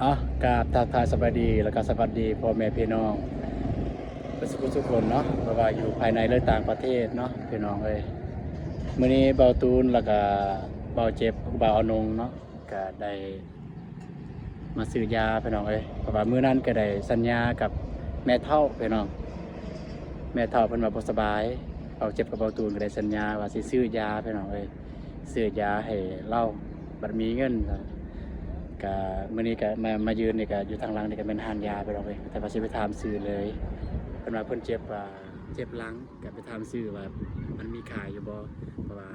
ເນາະ ກາບທັກທາຍສະບາຍດີ ແລ້ວກໍສະຫວັດດີພໍ່ແມ່ພີ່ນ້ອງເບິດສຸກຄົນເນາະ ບໍ່ວ່າຢູ່ພາຍໃນ ຫຼື ຕ່າງປະເທດເນາະ ພີ່ນ້ອງເອີຍ. ມື້ນີ້ບ່າວຕູນ ແລ້ວກໍບ່າວເຈັບ ບ່າວອານົງເນາະ ກໍໄດ້ມາຊື້ຢາ ພີ່ນ້ອງເອີຍ. ເພາະວ່າມື້ນັ້ນກໍໄດ້ສັນຍາກັບແມ່ເຖົ້າ ພີ່ນ້ອງ, ແມ່ເຖົ້າເພິ່ນວ່າບໍ່ສະບາຍ. ບ່າວເຈັບກັບບ່າວຕູນກໍໄດ້ສັນຍາວ່າຊິຊື້ຢາ ພີ່ນ້ອງເອີຍ. ຊື້ຢາໃຫ້ລາວ ບັດມີເງິນ. ກະມື້ນີ້ກະມາ ມາຢືນນີ້ກະຢູ່ທາງຫຼັງນີ້ກະແມ່ນຮ້ານຢາ ພີ່ນ້ອງເອີຍ, ແຕ່ວ່າຊິໄປຖາມຊື່ເລີຍ. ເພິ່ນວ່າເພິ່ນເຈັບ ອ່າ ເຈັບຫຼັງ ກະໄປຖາມຊື່ວ່າມັນມີຂາຍຢູ່ບໍ່. ເພາະວ່າ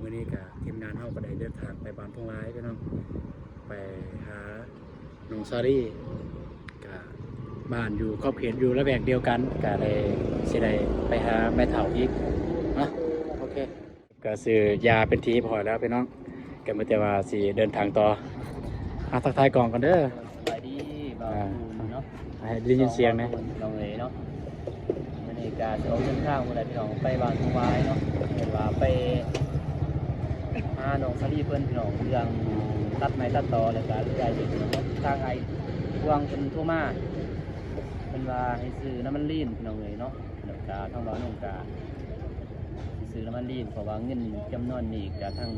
ມື້ນີ້ກະທີມງານເຮົາກະໄດ້ເດີນທາງໄປບ້ານທົ່ງລາຍ ພີ່ນ້ອງ, ໄປຫານ້ອງສາລີ ກະບ້ານຢູ່ຂອບເຂດ ຢູ່ລະແວກດຽວກັນ ກະໄດ້ ຊິໄດ້ໄປຫາແມ່ເຖົ້າອີກເນາະ. ໂອເຄ. ກໍຊື້ຢາເປັນທີ່ຮຽບຮ້ອຍແລ້ວພີ່ນ້ອງ, ກໍມີແຕ່ວ່າຊິເດີນທາງຕໍ່. ອ່າ ທັກທາຍກ້ອງກ່ອນເດີ. ສະບາຍດີບ່າວ ອ່າ ຕູນເນາະ, ໃຫ້ໄດ້ຍິນສຽງແດ່ ສອງບ່າວຕູນພີ່ນ້ອງເອີຍເນາະ. ມື້ນີ້ກໍສະດອກເດີນທາງພຸ້ນແຫຼະພີ່ນ້ອງ, ໄປບ້ານທົ່ງລາຍເນາະ, ເພິ່ນວ່າໄປຫານ້ອງສາລີເພິ່ນພີ່ນ້ອງ, ເລື່ອງຕັດໄມ້ຕັດຕໍ ແລ້ວກໍເລື່ອງທາງອ້າຍພວງເພິ່ນໂທມາ, ເພິ່ນວ່າໃຫ້ຊື້ນ້ຳມັນລີນພີ່ນ້ອງເອີຍເນາະ. ແລ້ວກະທາງບ່າວນົງກະຊິຊື້ນ້ຳມັນລີນ ເພາະວ່າເງິນຈຳນວນນີ້ກະທາງ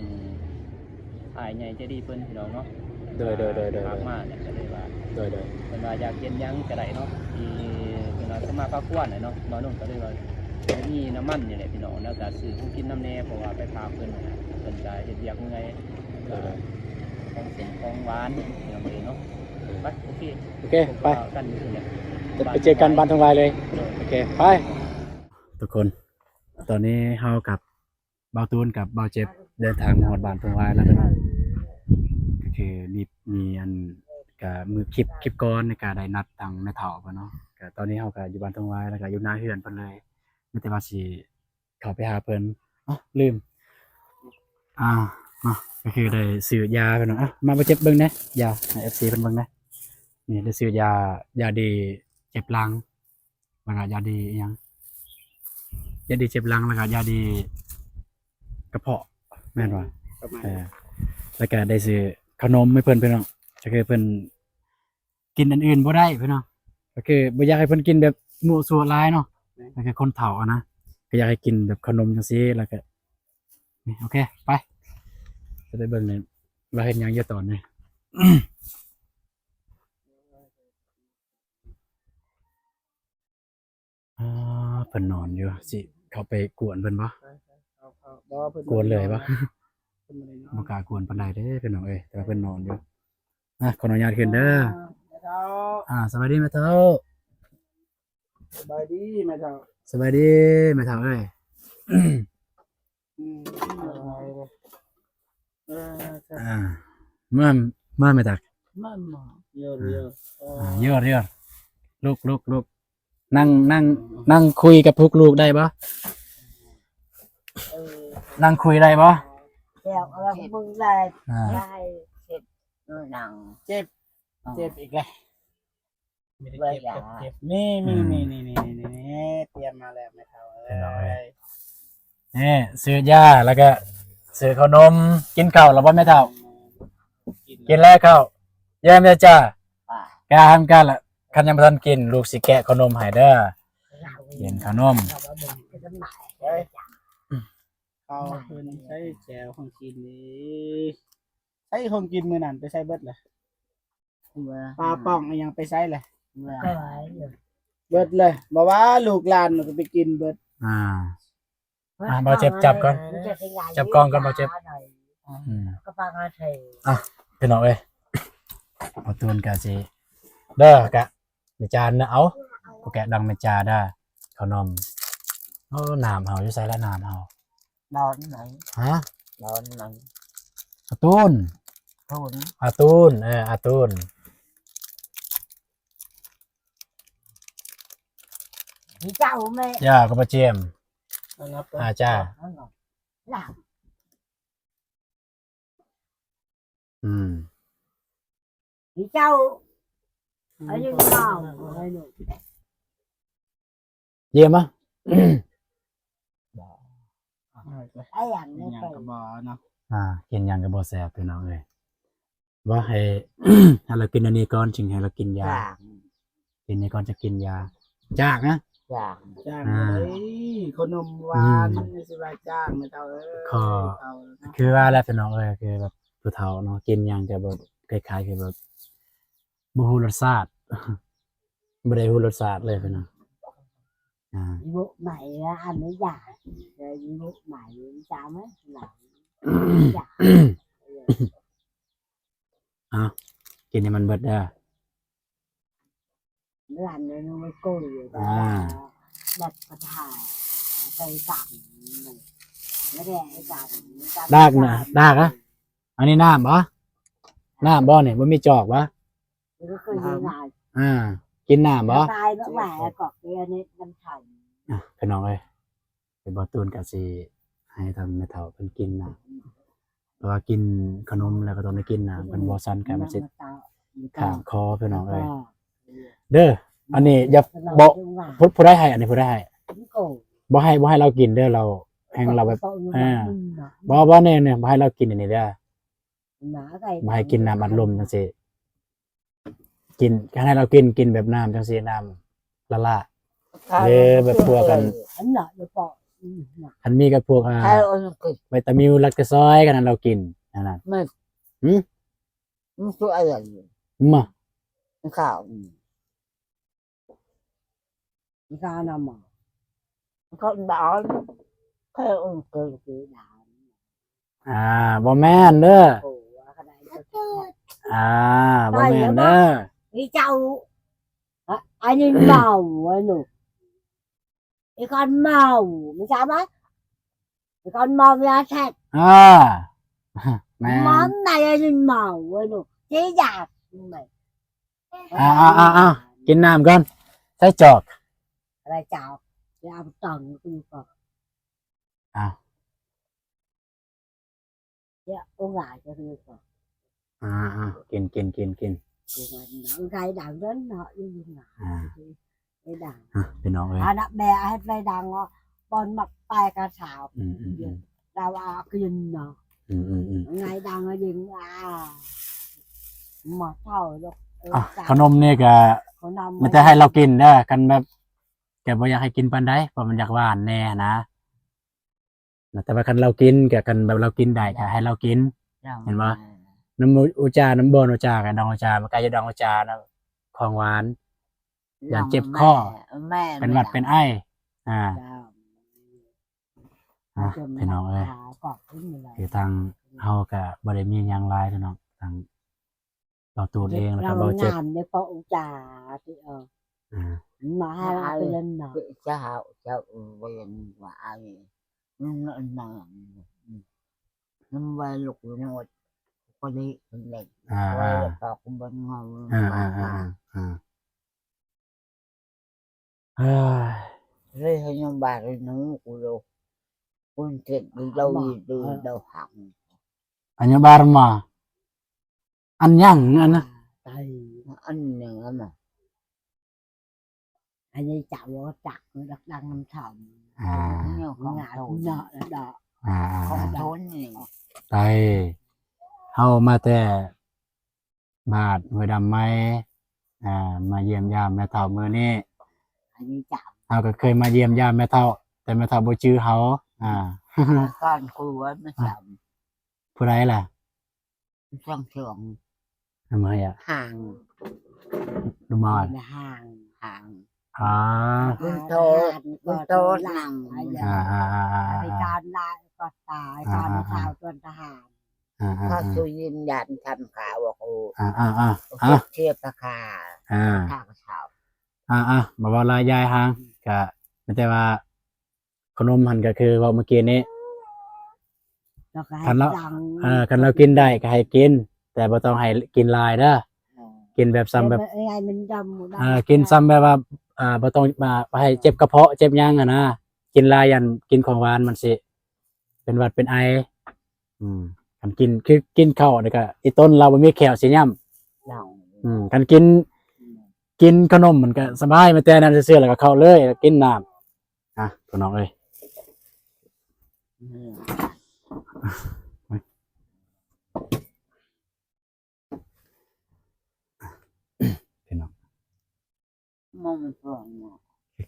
ອ້າຍໃຫຍ່ໃຈດີເພິ່ນພີ່ນ້ອງເນາະ. ໂດຍ ໂດຍ ໂດຍ ໂດຍ ຝາກມາແລ້ວກະເລີຍວ່າ ໂດຍ ໂດຍ ເພິ່ນວ່າຢາກກິນຫຍັງກະໄດ້ເນາະ, ທີ່ເພິ່ນວ່າສາມາດພາຄວນໄດ້ເນາະ. ບ່າວນົງກະເລີຍວ່າມີນ້ຳມັນນີ້ແຫຼະພີ່ນ້ອງ, ແລ້ວກະຊື້ຂອງກິນນຳແດ່ ເພາະວ່າໄປຝາກເພິ່ນຫັ້ນນະ, ເພິ່ນກະເຮັດວຽກເມື່ອຍ. ໂດຍ ໂດຍ ຂອງເສັ້ນຂອງຫວານພີ່ນ້ອງເອີຍເນາະ. ໄປ ໂອເຄ ໂອເຄ ໄປ ກັນຢູ່ຫັ້ນແຫຼະ, ໄປເຈີກັນບ້ານທົ່ງລາຍເລີຍ. ໂດຍ ໂອເຄ ໄປ ທຸກຄົນ. ຕອນນີ້ເຮົາກັບບ່າວຕູນກັບບ່າວເຈັບເດີນທາງມາຮອດບ້ານທົ່ງລາຍແລ້ວເນາະ, ກໍຄືມີ ມີອັນ ກະມື້ຄລິບ ຄລິບກ່ອນນີ້ກະໄດ້ນັດທາງແມ່ເຖົ້າເພິ່ນເນາະ, ກະຕອນນີ້ເຮົາກະຢູ່ບ້ານທົ່ງລາຍ ແລ້ວກະຢູ່ໜ້າເຮືອນເພິ່ນເລີຍ, ມີແຕ່ວ່າຊິເຂົ້າໄປຫາເພິ່ນ. ອໍ ລືມ ອ່າ ເນາະ, ກໍຄືໄດ້ຊື້ຢາເພິ່ນເນາະ. ອ່ະ ມາບ່າວເຈັບເບິ່ງແດ່ ຢາໃຫ້ເອັຟຊີເພິ່ນເບິ່ງແດ່. ນີ້ໄດ້ຊື້ຢາ ຢາດີເຈັບຫຼັງ ແລ້ວກະຢາດີອີ່ຫຍັງ ຢາດີເຈັບຫຼັງ ແລ້ວກະຢາດີກະເພາະ ແມ່ນບໍ່? ປະມານ ເອີ ແລ້ວກະໄດ້ຊື້ເຂົ້າໜົມໃຫ້ເພິ່ນ ພີ່ນ້ອງ, ກໍຄືເພິ່ນກິນອັນອື່ນບໍ່ໄດ້ພີ່ນ້ອງ, ກໍຄືບໍ່ຢາກໃຫ້ເພິ່ນກິນແບບມົ້ວຊົ່ວຫຼາຍເນາະ. ແມ່ນ ກໍຄືຄົນເຖົ້າຫັ້ນນະ ກໍຢາກໃຫ້ກິນແບບເຂົ້າໜົມຈັ່ງຊີ້. ແລ້ວກະ ນີ້ ໂອເຄ ໄປ ຈະໄດ້ເບິ່ງນີ້ວ່າເຮັດຫຍັງຢູ່ຕອນນີ້. ອ່າ ເພິ່ນນອນຢູ່ ຊິເຂົ້າໄປກວນເພິ່ນບໍ່? ໄປ ໄປ ເຂົ້າ ເຂົ້າ ບໍ່ ເພິ່ນ ກວນເລີຍບໍ່? ເພິ່ນບໍ່ໄດ້ນອນ ບໍ່ກ້າກວນປານໃດເດ້ພີ່ນ້ອງເອີຍ, ແຕ່ວ່າເພິ່ນນອນຢູ່. ອ່ະ ຂໍອະນຸຍາດຂຶ້ນເດີ. ອ່າ ແມ່ເຖົ້າ ອ່າ ສະບາຍດີແມ່ເຖົ້າ. ສະບາຍດີແມ່ເຖົ້າ. ສະບາຍດີແມ່ເຖົ້າເອີຍ. ອືມ ເອີ ອ່າ ມາ ມາແມ່ຕັກ ມາ ມາ ເອີ ເອີ ອ່າ ເອີ ລຸກ ລຸກ ລຸກ ນັ່ງ ນັ່ງ ນັ່ງຄຸຍກັບພວກລູກໄດ້ບໍ່? ເອີ ນັ່ງຄຸຍໄດ້ບໍ່? ແລ້ວເອົາເບິ່ງໄດ້ ອ່າ ໄດ້ເຈັບໜັງ ເຈັບ ເຈັບອີກແລ້ວ. ມີແຕ່ເຈັບ ເຈັບ ເຈັບ ນີ້ ນີ້ ອືມ ນີ້ ນີ້ ຕຽມມາແລ້ວແມ່ເຖົ້າເອີຍ. ນີ້ ຊື້ຢາ ແລ້ວກະຊື້ເຂົ້າໜົມ. ກິນເຂົ້າແລ້ວບໍ່ແມ່ເຖົ້າ? ກິນແລ້ວເຂົ້າ. ແຢ້ມເດີຈ້າ. ກະຫ້າມກັນລະ ຄັນຍັງບໍ່ທັນກິນ ລູກຊິແກະເຂົ້າໜົມໃຫ້ເດີ. ກິນເຂົ້າໜົມ. ເອົາເພິ່ນໃຊ້ແຈ່ວຂອງກິນນີ້ ໃຊ້ຂອງກິນມື້ນັ້ນໄປໃສເບິດລະ? ປາປ່ອງອີ່ຫຍັງໄປໃສລະ? ເບິດເລີຍ ບໍ່ວ່າລູກຫຼານກໍໄປກິນເບິດ. ອ່າ ອ່າ ບ່າວເຈັບຈັບກ່ອນ ຈັບກ້ອງກ່ອນ ບ່າວເຈັບ. ອືມ ອ່ະ ພີ່ນ້ອງເອີຍ ບ່າວຕູນກະຊິ ເດີ ກະ ແມ່ຈານເນາະ. ເອົາ ຜູ້ແກະດັງແມ່ຈາເດີ ເຂົ້າໜົມ. ໂອ້ ນ້ຳເຮົາຢູ່ໃສລະ ນ້ຳເຮົາ? ດອນໄໝ? ຮະ? ດອນໄໝ? ອາຕູນ ຕູນ ອາຕູນ ເອີ ອາຕູນ. ມີເຈົ້າແມ່ ຢ່າກໍບໍ່ຈຽມ ອາຈາ ອືມ ເຈົ້າ ອືມ ອາຍຸຍາວ ຢ້ຽມມະ ບໍ່ ອາຫຍັງກໍບໍ່ເນາະ ອ່າ ກິນຫຍັງກໍບໍ່ແຊບ ພີ່ນ້ອງເອີຍ. ບໍ່ ໃຫ້ ໃຫ້ລາວກິນອັນນີ້ກ່ອນ ຈຶ່ງໃຫ້ລາວກິນຢາ. ຈ້າງ ກິນນີ້ກ່ອນຈະກິນຢາ. ຈ້າງນະ? ຈ້າງ ຈ້າງ ອ່າ ເອີຍ ຂະໜົມຫວານ ອືມ ຊິວ່າຈ້າງແມ່ເຖົ້າເອີຍ. ກໍຄືວ່າແຫຼະພີ່ນ້ອງເອີຍ ຄືແບບຜູ້ເຖົ້າເນາະ ກິນຫຍັງກໍແບບຄ້າຍໆຄືແບບບໍ່ຮູ້ລົດຊາດ ບໍ່ໄດ້ຮູ້ລົດຊາດເລີຍພີ່ນ້ອງ. ອ່າ ອີໂບະໃໝ່ ອັນນີ້ຢາກ ອີໂບະໃໝ່ ຈຳໄວ້ ຫຼາຍຢາກ. ເອົາ ກິນໃຫ້ມັນເບິດເດີ. ຫຼານໜຶ່ງມັນໂກຍຢູ່ ອ່າ ແບບກະທາໃສ່ກັນ ແລ້ວແບບໃສ່ກັນ ດາກນະ ດາກນະ. ອັນນີ້ນ້ຳບໍ່? ນ້ຳບໍ່ນີ້? ບໍ່ມີຈອກບໍ່? ບໍ່ເຄີຍເຫັນຫຼາຍ ອ່າ ກິນນ້ຳບໍ່? ຕາຍແລ້ວແຫຼະ ກອກເດຍນີ້ມັນໄຂ່ ອ່ະ ພີ່ນ້ອງເອີຍ ເປັນບໍ່ຕູນກໍຊິໃຫ້ທາງແມ່ເຖົ້າເພິ່ນກິນນ້ຳ ເພາະວ່າກິນຂະໜົມແລ້ວກໍຕ້ອງໄດ້ກິນນ້ຳ ເພິ່ນບໍ່ຊັ້ນກໍມັນຊິຄ້າງຄໍ ພີ່ນ້ອງເອີຍ ເດີ. ອັນນີ້ຢ່າ ບໍ່ ຜູ້ ຜູ້ໃດໃຫ້ ອັນນີ້ຜູ້ໃດໃຫ້? ບໍ່ໃຫ້ ບໍ່ໃຫ້ລາວກິນເດີ ລາວແຮ່ງລາວແບບ ເອີ ບໍ່ ບໍ່ ແນ່ໆ ບໍ່ໃຫ້ລາວກິນອັນນີ້ເດີ ບໍ່ໃຫ້ກິນນ້ຳອັດລົມຈັ່ງຊີ້. ກິນ ຄັນໃຫ້ລາວກິນ ກິນແບບນ້ຳຈັ່ງຊີ້ ນ້ຳຫຼ້າໆ ຫຼືແບບພວກອັນ ອັນນັ້ນ ຫຼືເປາະ ອັນມີກັບພວກ ອ່າ ໄວຕາມິນ ແລັກໂຕຊອຍ ຄັນໃຫ້ລາວກິນ ອັນນັ້ນ ແມ່ນ ຫື ມັນຄືອະໄລ ມາ ມັນຂາວ ອືມ ມັນຂາວນຳ ມັນຂາວດຳ ແຄ່ອົງເກີດຄືດຳ. ອ່າ ບໍ່ແມ່ນເດີ ໂອ້ ອ່າ ບໍ່ແມ່ນເດີ ນີ້ເຈົ້າ ອະ ອັນນີ້ເມົາ ອັນນີ້ ໄອ້ຄອນເມົາ ມັນຈະມາ ໄອ້ຄອນເມົາຢາແຊດ ອ່າ ແມ່ນ ມັນໄດ້ ອັນນີ້ເມົາ ອັນນີ້ ຊິຢາກ ອ່າ ອ່າ ອ່າ ອ່າ ກິນນ້ຳກ່ອນ ໃສ່ຈອກ ໃສ່ຈອກ ຢ່າເອົາຕັງ ກິນກ່ອນ ອ່າ ເຈົ້າ ອົງຫຼາຍຈະຄືກັນ ອ່າໆ ກິນ ກິນ ກິນ ກິນ ຄືກັນເນາະ ໄກ່ດັງເດີເນາະ ອີ່ຫຍັງນະ ອ່າ ໄກ່ດັງ ອ່າ ພີ່ນ້ອງເອີຍ ອັນນະ ແມ່ໃຫ້ໄກ່ດັງເນາະ ບ່ອນມັກໄປກະສາວ ອືມໆໆ ລາວວ່າຄືນເນາະ ອືມໆໆ ໄກ່ດັງຍິງ ອ່າ ໝໍເຖົ້າ ເອີ ອ່ະ ຂະໜົມນີ້ກະ ຂະໜົມ ມີແຕ່ໃຫ້ລາວກິນເດີ ຄັນແບບ ແກບໍ່ຢາກໃຫ້ກິນປານໃດ ເພາະມັນຢາກຫວານແດ່ນະ ແຕ່ວ່າຄັນລາວກິນ ກະຄັນແບບລາວກິນໄດ້ ກະໃຫ້ລາວກິນ ເຈົ້າ ເຫັນບໍ່? ແມ່ນ ນ້ຳອູຈາ ນ້ຳບ່ອນອູຈາ ກະດອງອູຈາ ມັນກະຢູ່ດອງອູຈານະ ຂອງຫວານ ຢ້ານເຈັບຄໍ ແມ່ນ ເປັນຫວັດເປັນໄອ ອ່າ ເຈົ້າ ອ່ະ ພີ່ນ້ອງເອີຍ ຄືທາງເຮົາກະບໍ່ໄດ້ມີຫຍັງຫຼາຍ ພີ່ນ້ອງ ທາງ ເຮົາຕູດເອງ ແລ້ວກໍບໍ່ເຈັບ ງາມເດ້ ເພາະອຸດຈາຕິ ເອີ ອ່າ ມາຫາເພິ່ນເນາະ ເຈົ້າ ເຈົ້າເອີຍ ວ່າອັນນີ້ ມັນ ມັນ ມັນໄວ້ລູກນ້ອຍ ກໍໄດ້ ກໍໄດ້ ອ່າ ໄວ້ ອ່າ ແລ້ວກໍບໍ່ເງົາ ອ່າ ອ່າ ອ່າ ອ່າ ເຮີ້ຍ ເລີຍໃຫ້ຍາບາດໃຫ້ໜູ ກູໂລ ຄົນເຈັບ ເອີ ເອີ ເອີ ເຮົາຫັກ ອັນຍາບາດມາ ອັນຫຍັງອັນນະ ໄຕ ອັນຫຍັງອັນນະ ອັນນີ້ຈະບໍ່ຈັກ ດັກດັງນຳທຳ ອ່າ ງານເນາະ ດອກ ອ່າ ຂອງໂທນນີ້ ໄຕ ເຮົາມາແຕ່ ບ້ານຫ້ວຍດຳໃໝ່ ອ່າ ມາຢ້ຽມຢາມແມ່ເຖົ້າມື້ນີ້ ອັນນີ້ຈະ ເຮົາກໍເຄີຍມາຢ້ຽມຢາມແມ່ເຖົ້າ ແຕ່ແມ່ເຖົ້າບໍ່ຈື່ເຮົາ ອ່າ ກ່ອນຄູວ່າແມ່ເຖົ້າ ຜູ້ໃດລະ? ຊ່ອງເຊື່ອງ ທຳໄມອະ? ຫ່າງ ດູມານ ຫ່າງ ຫ່າງ ອ່າ ຄຸນໂທດ ຄຸນໂທດນຳ ອ່າ ອ່າ ອ່າ ອ່າ ອ່າ ອະທິການຫຼາຍກໍຕາຍ ອ່າ ຕອນ ອ່າ ເຊົ້າ ອ່າ ຕອນທະຫານ ອ່າ ອ່າ ເຂົາ ອ່າ ສູ່ຍິນຍານທຳຂ່າວວ່າ ອ່າ ອ່າ ອ່າ ເທບພະຄາ ອ່າ ຂ້າພະເຈົ້າ ອ່າ ອ່າ ບໍ່ເວົ້າຫຼາຍ ຢາຍຫ່າງ ກະມີແຕ່ວ່າ ຂະໜົມຫັ້ນກໍຄືເວົ້າເມື່ອກີ້ນີ້ ຄັນລາວ ເອີ ຄັນລາວກິນໄດ້ກໍໃຫ້ກິນ ແຕ່ບໍ່ຕ້ອງໃຫ້ກິນຫຼາຍເດີ ເອີ ກິນແບບຊ່ຳແບບ ເອີ ກິນຊ່ຳແບບວ່າ ເອີ ບໍ່ຕ້ອງ ອ່າ ໃຫ້ເຈັບກະເພາະເຈັບຫຍັງຫັ້ນນະ ກິນຫຼາຍຢ້ານກິນຂອງຫວານມັນຊິເປັນຫວັດເປັນໄອ ອືມ ຄັນກິນ ຄືກິນເຂົ້ານີ້ກະອີ່ຕົນລາວບໍ່ມີແຂ້ວຊິຫຍ້ຳ ອືມ ຄັນກິນ ກິນຂະໜົມມັນກະສະບາຍ ແມ່ນແຕ່ນັ້ນຊື່ໆ ແລ້ວກໍເຂົ້າເລີຍ ແລ້ວກິນນ້ຳ ອ່ະ ພີ່ນ້ອງເອີຍ ອືມ.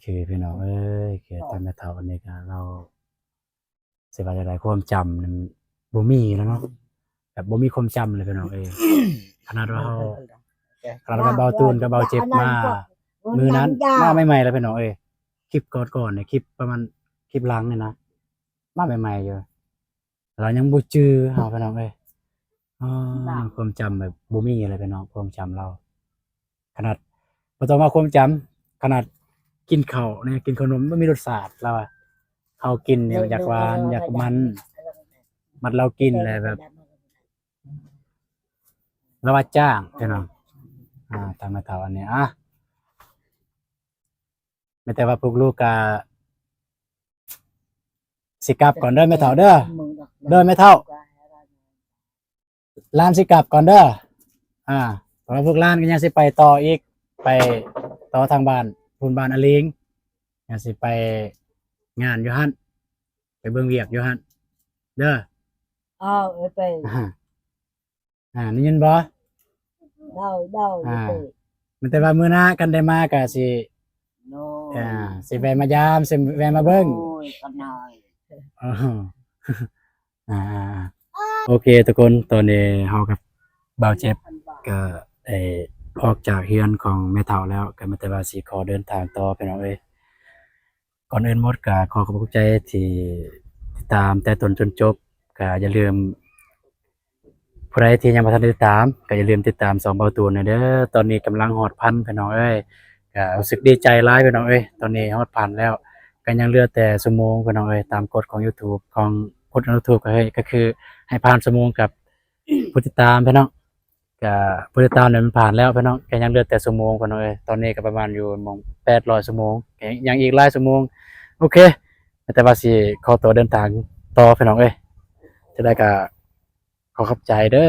ຄືພີ່ນ້ອງເອີຍ ຄືທາງແມ່ເຖົ້າອັນນີ້ກໍລາວ ຊິວ່າຈັ່ງໃດ ຄວາມຈຳນັ້ນບໍ່ມີແລ້ວເນາະ ແບບບໍ່ມີຄວາມຈຳເລີຍພີ່ນ້ອງເອີຍ. ຂະໜາດວ່າເຮົາ ຂະໜາດວ່າເບົາຕູນກັບເບົາເຈັບມາມື້ນັ້ນ ມາໃໝ່ໆ ແລ້ວພີ່ນ້ອງເອີຍ ຄລິບກ່ອນໆນີ້ ຄລິບປະມານ ຄລິບຫຼັງນີ້ນະ ມາໃໝ່ໆຢູ່ ລາວຍັງບໍ່ຈື່ເຮົາພີ່ນ້ອງເອີຍ. ອໍ ຄວາມຈຳແບບບໍ່ມີເລີຍພີ່ນ້ອງ ຄວາມຈຳລາວ. ຂະໜາດບໍ່ຕ້ອງວ່າຄວາມຈຳ ຂະໜາດກິນເຂົ້ານີ້ ກິນເຂົ້າໜົມບໍ່ມີລົດຊາດ ລາວວ່າ ເຮົາກິນນີ້ຢາກຫວານ ຢາກມັນ ບັດລາວກິນແລ້ວແບບ ລາວວ່າຈ້າງພີ່ນ້ອງ. ອ່າ ທາງແມ່ເຖົ້າອັນນີ້ ອ່າ ແມ່ນແຕ່ວ່າພວກລູກກະຊິກັບກ່ອນເດີແມ່ເຖົ້າເດີ ເດີແມ່ເຖົ້າ ຫຼານຊິກັບກ່ອນເດີ. ອ່າ ສຳລັບພວກຫຼານກໍຍັງຊິໄປຕໍ່ອີກ ໄປຕໍ່ທາງບ້ານພຸ້ນ ບ້ານອາລິງ ຍັງຊິໄປງານຢູ່ຫັ້ນ ໄປເບິ່ງວຽກຢູ່ຫັ້ນເດີ. ເອີ ເອີ ໄປ ອ່າ ອ່າ ໄດ້ຍິນບໍ່? ໂດຍ ໂດຍ ອ່າ ແມ່ນແຕ່ວ່າມື້ໜ້າຄັນໄດ້ມາກໍຊິ ໂດຍ ອ່າ ຊິແວ່ມາຢາມ ຊິແວ່ມາເບິ່ງ ໂດຍ ກັນໜ້ອຍ ອໍ ອ່າ ໂອເຄທຸກຄົນ ຕອນນີ້ເຮົາກັບບ່າວເຈັບກໍໄດ້ອອກຈາກເຮືອນຂອງແມ່ເຖົ້າແລ້ວ ກໍແມ່ນແຕ່ວ່າຊິຂໍເດີນທາງຕໍ່ພີ່ນ້ອງເອີຍ. ກ່ອນອື່ນໝົດກໍຂໍຂອບໃຈທີ່ຕິດຕາມແຕ່ຕົ້ນຈົນຈົບ ກໍຢ່າລືມ ຜູ້ໃດທີ່ຍັງບໍ່ທັນໄດ້ຕິດຕາມ ກໍຢ່າລືມຕິດຕາມຊ່ອງເບົາຕູນແດ່ເດີ. ຕອນນີ້ກຳລັງຮອດພັນພີ່ນ້ອງເອີຍ ກໍຮູ້ສຶກດີໃຈຫຼາຍພີ່ນ້ອງເອີຍ. ຕອນນີ້ຮອດພັນແລ້ວ ກໍຍັງເຫຼືອແຕ່ຊົ່ວໂມງພີ່ນ້ອງເອີຍ. ຕາມກົດຂອງ YouTube ຂອງກົດຂອງ YouTube ກໍຄື ກໍຄືໃຫ້ຜ່ານຊົ່ວໂມງກັບຜູ້ຕິດຕາມພີ່ນ້ອງ. ກະຜູ້ຕິດຕາມນີ້ມັນຜ່ານແລ້ວພີ່ນ້ອງ ກະຍັງເຫຼືອແຕ່ຊົ່ວໂມງພີ່ນ້ອງເອີຍ. ຕອນນີ້ກະປະມານຢູ່ໝ່ອງແປດຮ້ອຍຊົ່ວໂມງ ກະຍັງອີກຫຼາຍຊົ່ວໂມງ. ໂອເຄ ແຕ່ວ່າຊິຂໍຕົວເດີນທາງຕໍ່ພີ່ນ້ອງເອີຍ. ຈັ່ງໃດກະຂໍຂອບໃຈເດີ.